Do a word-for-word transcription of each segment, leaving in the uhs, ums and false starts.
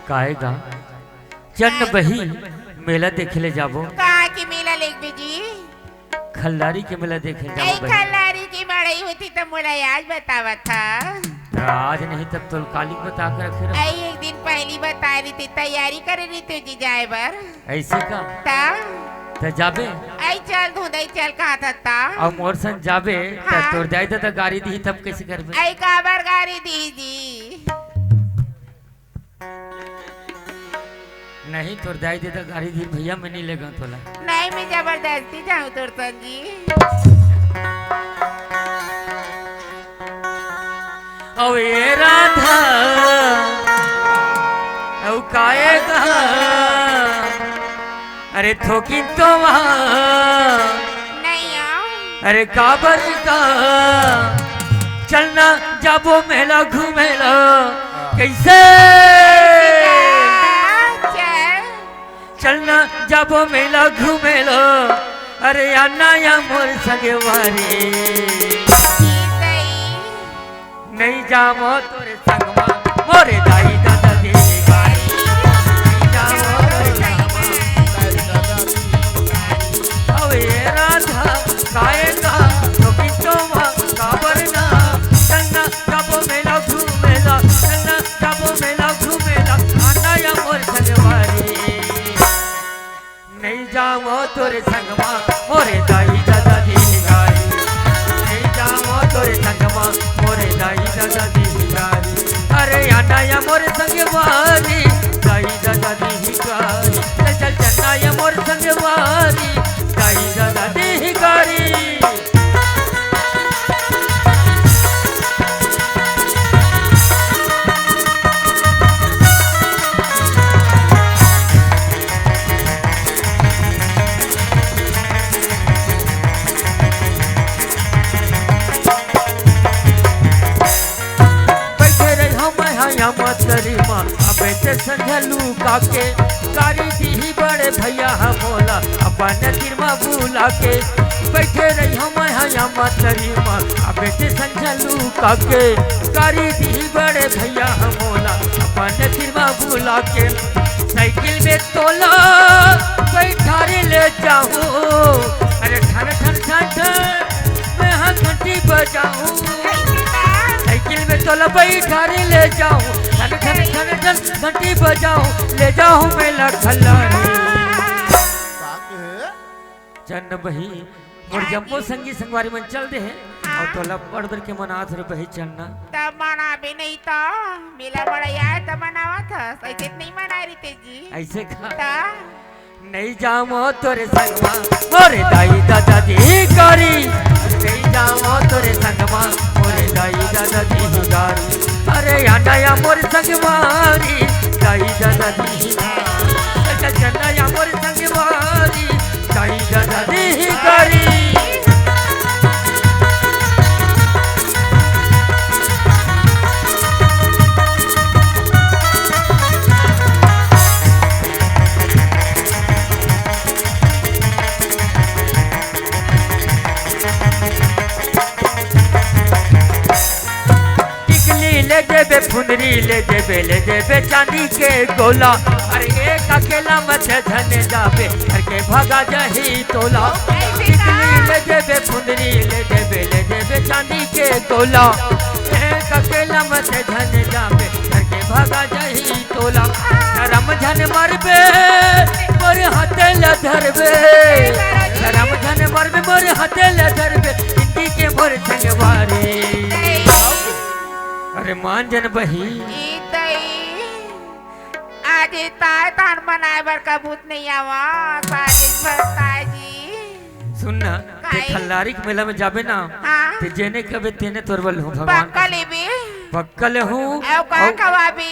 काहे गा? चल न बही, मेला देखे ले जाबो। कहाँ के मेला लेगबे जी? खल्लारी के मेला देखे ले ऐ जाबो बही। खल्लारी के मड़ई होती त मोला आज बतावत ह। त आज नहीं तब तो काली बता के रखे रहो। ऐ एक दिन पहली बता रही थी, तैयारी करे रही थी जी जाए बर। ऐसे का? त? त जाबे? ऐ चल धुंधई चल कहा था ता। अब मोर संग जाबे, त हाँ। तोर दाई ददा गारी दी तब कैसे करबे? ऐ काबर गारी दी जी? नहीं, तोर दाई ददा गारी दी भैया, मैं नहीं लेगा तोला। नहीं, मैं जबरदस्ती जाऊँ तोर संग जी। अउ ए राधा, अउ काए गा? अरे थोकिन तो वहाँ। नहीं आओ। अरे काबर का? चलना जाबो मेला घूमेला। हाँ। कैसे? चल। चलना जाबो मेला घूमेला। अरे आना या मोर संगवारी। नहीं जामो तोरे संगमा, मोरे दाई ददा दी गारी। नहीं जामो तोरे संगमा। अबे राधा, काहे का, तो कितो मा, काबर ना, चलना जाबो मेला घूमेला, चलना जाबो मेला घूमेला, आना या मोर संगवारी। नहीं जामो तोरे संगमा, मोरे दाई ददा दी गारी। नहीं जामो तोरे संगमा, मोरे दाई ददा दी गारी। अरे आना या मोरे संगवारी, दाई ददा दी गारी। चल चल चलना या मोरे संगवारी, दाई ददा दी गारी। बैठे रही हम यहाँ मतरी मा, अबे ते संझा लुका के, गारी दीही बड़े भैया ह मोला, अपन तीर मा बुला के। बैठे रही हम यहाँ मतरी मा, अबे ते संझा लुका के, गारी दीही बड़े भैया ह मोला, अपन तीर मा बुला के। साइकिल में तोला बैठारी ले जाऊं, अरे ठन ठन ठन ठन मैं हाँ घंटी बजाऊं। साइकिल में तोला बैठारी ले जाऊं, ठन ठन ठन ठन घंटी बजाऊं, ले जाऊं मेला खल्लारी। चल न बही, मोर जम्मो संगी संगवारी मन चल दे हे, हाँ। अउ तोला बड़ बड़ के मनात रे बही चलना। तब मनाबे नहीं तो, मेला बड़ा आय त मनावत हस, ऐसे नहीं मनाय रहिते जी। ऐसे का? त? नहीं जामो तोरे संगमा, मोरे दाई ददा दी गारी। नहीं जामो तोरे संगमा, मोरे दाई ददा दी गारी। अरे आना या मोर संगवारी, दाई ददा दी गारी। चलना या मोर संगवारी, दाई ददा दी गारी। टिकली ले देबे, फुंदरी ले देबे, ले देबे चांदी के गोला। अरे एक अकेला मत धन जाबे, घर के भगा जाही तोला। टिकली ले देबे, फुंदरी ले देबे, ले देबे चांदी के गोला। एक अकेला मत धन जाबे, घर के भगा जाही तोला। शरम झन मरबे, मोर हाथे ल धरबे। शरम झन मरबे, मोर हाथे ल धरबे। हिंदी के मोर संगवारी। अरे मान जन बही। ई तई। आज ताय तान मनाय बर कबूत नहीं आवा, साजिश भर ताय जी। सुन ना, ते काई? खल्लारी के मेला में जाबे ना, हाँ। ते जेने कबे तेने तोर बल हूँ भगवान। पक्का लेबे? पक्का ले हूँ। अउ का अउ खवाबे?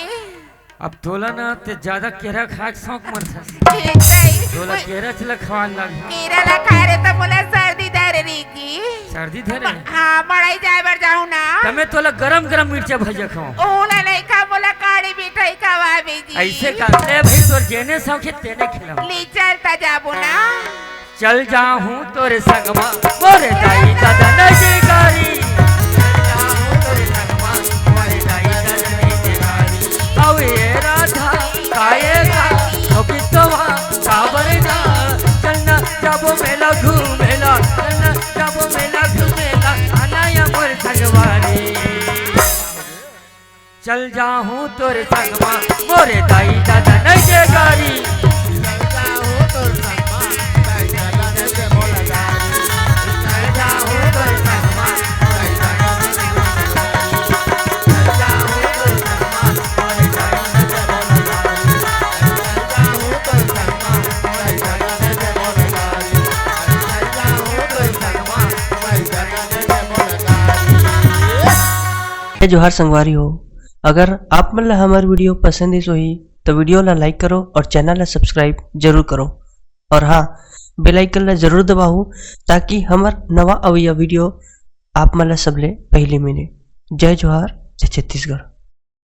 अब तोला ना ते ज्यादा केरा खाए के शौक मन था। ठीक है। तोला केरा चला खवान लग। केरा ला खा रे त मोला सर्दी धरे रही जी। सर्दी धरे? म-, हाँ, मड़ई जाए बर जाऊँ ना। तमे तोला गरम गरम मिर्चा भजिया खवाऊँ। ओला नहीं खा, मोला काढ़ी मिठाई खवाबे जी। ऐसे कर ले भाई, तोर जेने शौक हे तेने खिलाऊँ। ले चल त जाबो ना। चल जाहूँ तोरे संगमा, मोरे दाई ददा नजगारी। चल जाहूँ तोरे संगमा, मोरे दाई ददा नजगारी। अउ ए राधा, चल जाहूं तोर संगमा, मोरे दाई ददा नइ दे गारी। जय जोहार संगवारी हो, अगर आप मन ला हमर video पसंद आइस होही, तो video ला like करो और channel ला subscribe जरूर करो। और हाँ, bell icon ला जरूर दबाओ, ताकि हमर नवा अवइया video आप मन ला सबले पहली मिले। जय जोहार, जय छत्तीसगढ़।